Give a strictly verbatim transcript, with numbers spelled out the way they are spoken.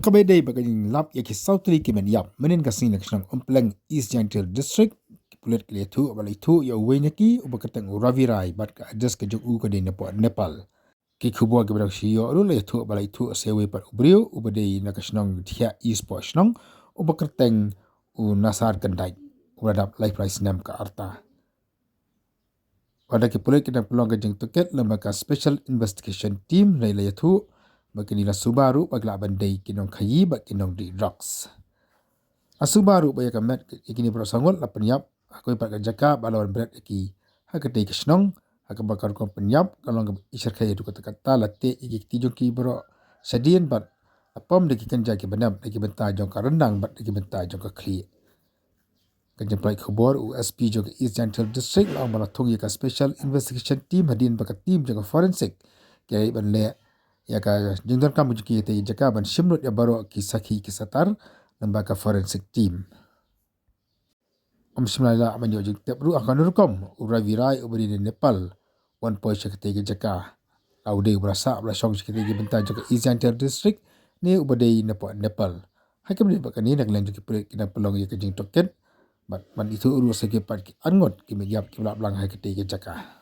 Kaba dei ba ka jing lap ïa ki saw tylli ki met ïap mynhynnin ka sngi na ka shnong Umpleng, East Jaintia Hills District, ki pulit ki la ïathuh ba la ithuh ïa uwei na ki uba kyrteng u Ravi Rai bad ka address ka jong u ka dei na poh Nepal. Ki khubor kiba dang shu ïoh ruh la ïathuh ba la ithuh sa uwei pat u briew uba dei na ka shnong Thiah East poh shnong uba kyrteng u Nasar Kyndait uba la dap laiphew lai snem ka rta. Wat la ki pulit ki dang pynlong ka jingtohkit lem bad ka Special Investigation Team, la ïathuh ba kine la suba ruh ba ki lah ban dei ki nongkhaïi bad ki nongdih drugs. La suba ruh ba ïa ka met ïa kine baroh saw ngut la pynïap ha kawei pat ka jaka bad la wan bret ïa ki ha katei ka shnong, ha kaba ka rukom pynïap ka long kaba i syrkhei haduh katta katta, la teh ïa ki kti jong ki baroh shadien bad la pom da ki kynja kiba nep na ki bynta jong ka ryndang bad na ki bynta jong ka khlieh. Ka jingpynlait khubor u S P jong ka East Jaintia Hills District la ong ba la thung ïa ka Special Investigation Team hadien ba ka team jong ka forensic ki la leit ban leh ïa ka jingdonkam jong ki katei ka jaka ban shim lut ïa baroh ki sakhi ki satar lem bad ka forensic team. Ym shym la lah ban ïoh jingtip ruh ha kano rukom u Ravi Rai uba dei na Nepal u wan poi sha katei ka jaka. La u dei uba la sah ba la shong sha katei ka bynta jong ka East Jaintia Hills District ne uba dei na poh Nepal. Ha kaba dei bad kane, na ka liang jong ki pulit ki dang pynlong ïa ka jingtohkit bad ban ithuh ruh sa ki pat ki arngut ki met ïap kiba la blang ha katei ka jaka.